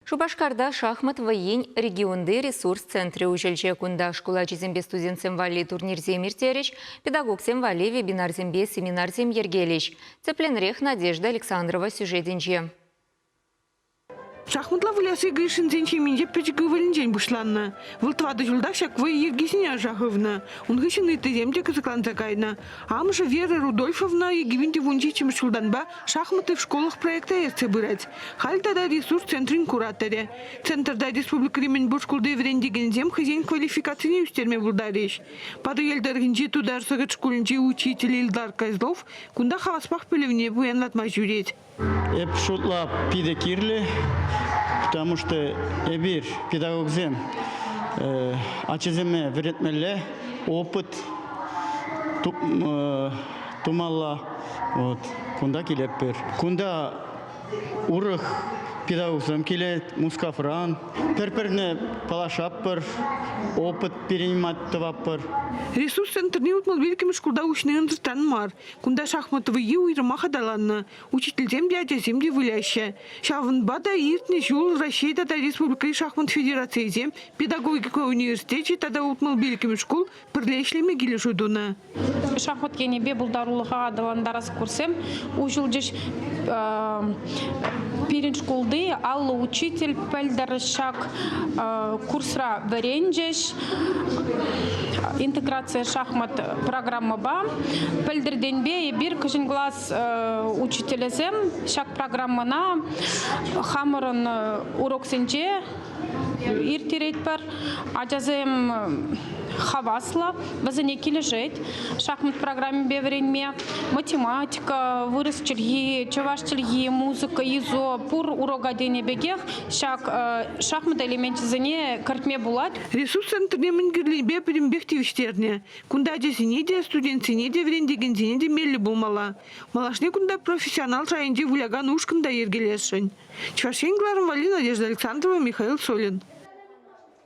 Шупашкарта шахмат вӑййин регионти ресурс центрӗ уҫӑлчӗ. Кунта шкул ачисемпе студентсем валли турнирсем ирттерӗҫ, педагогсем валли вебинарсемпе семинарсем йӗркелӗҫ. Тӗплӗнрех Надежда Александрова сюжетӗнче. Шахматла вылясси Гришинсен ҫемйинче пӗчӗк ывӑлӗнчен пуҫланнӑ. Вӑл тӑватӑ ҫултах ҫак вӑйӑ йӗркисене ӑша хывнӑ. Ун хыҫҫӑн ыттисем те кӑсӑкланса кайнӑ. Амӑшӗ Вера Рудольфовна 2017 ҫултанпа «Шахматы в школах» проекта ертсе пырать. Халь тата ресурс центрӗн кураторӗ. Центрта республикӑри мӗнпур шкулти вӗрентекенсем хӑйсен квалификацине ӳстерме пултарӗҫ. Патӑрьел тӑрӑхӗнчи Тутар Сӑкӑт шкулӗнчи учитель Илдар Козлов кунта хаваспах пӗлӗвне пуянлатма ҫӳрет. Эп шутлап питӗ кирлӗ, потому что эпир, педагогсем, ачасене вӗрентмелле, опыт тумалла. Вот, кунта килетпӗр. Кунта урӑх педагогсем килет Мускавран. Пӗр-пӗрне паллашатпӑр, опыт перенимать тӑватпӑр. Ресурс центрне 65-мӗш шкулта уҫни ӑнсӑртран мар. Кунта шахмат вӑййи уйрӑмах аталаннӑ. Учительсем те, ачасем те выляҫҫӗ. Ҫавӑнпа та иртнӗ ҫул Раҫҫей тата республикӑри шахмат федерацийӗсем, педагогика университечӗ тата 65-мӗш шкул пӗрле ӗҫлеме килӗшӳ тунӑ. Шахмат енӗпе пултарулӑха аталантарас курссем уҫӑлчӗҫ. Пирӗн шкулти 50 учитель пӗлтӗр ҫак курсра вӗренчӗҫ. Интеграция шахмат программӑпа пӗлтӗртенпе эпир кӗҫӗн класс учителӗсем ҫак программӑна хамӑрӑн уроксенче ирттеретпӗр. Ачасем хаваслӑ, вӗсене килӗшет шахмат программипе вӗренме. Математика, вырӑс чӗлхи, чӑваш чӗлхи, музыка, ИЗО пур урока тенӗ пекех ҫак шахмат элеменчӗсене кӗртме пулать. Ресурс центрне мӗн кирлипе пӗтӗмпех тивӗҫтернӗ. Кунта ачасене те, студентсене те, вӗрентекенсене те меллӗ пулмалла. Малашне кунта профессионал шайӗнче вылякан ушкӑн та йӗркелесшӗн. Чӑваш Ен кӑларӑм валли Надежда Александрова, Михаил Солин.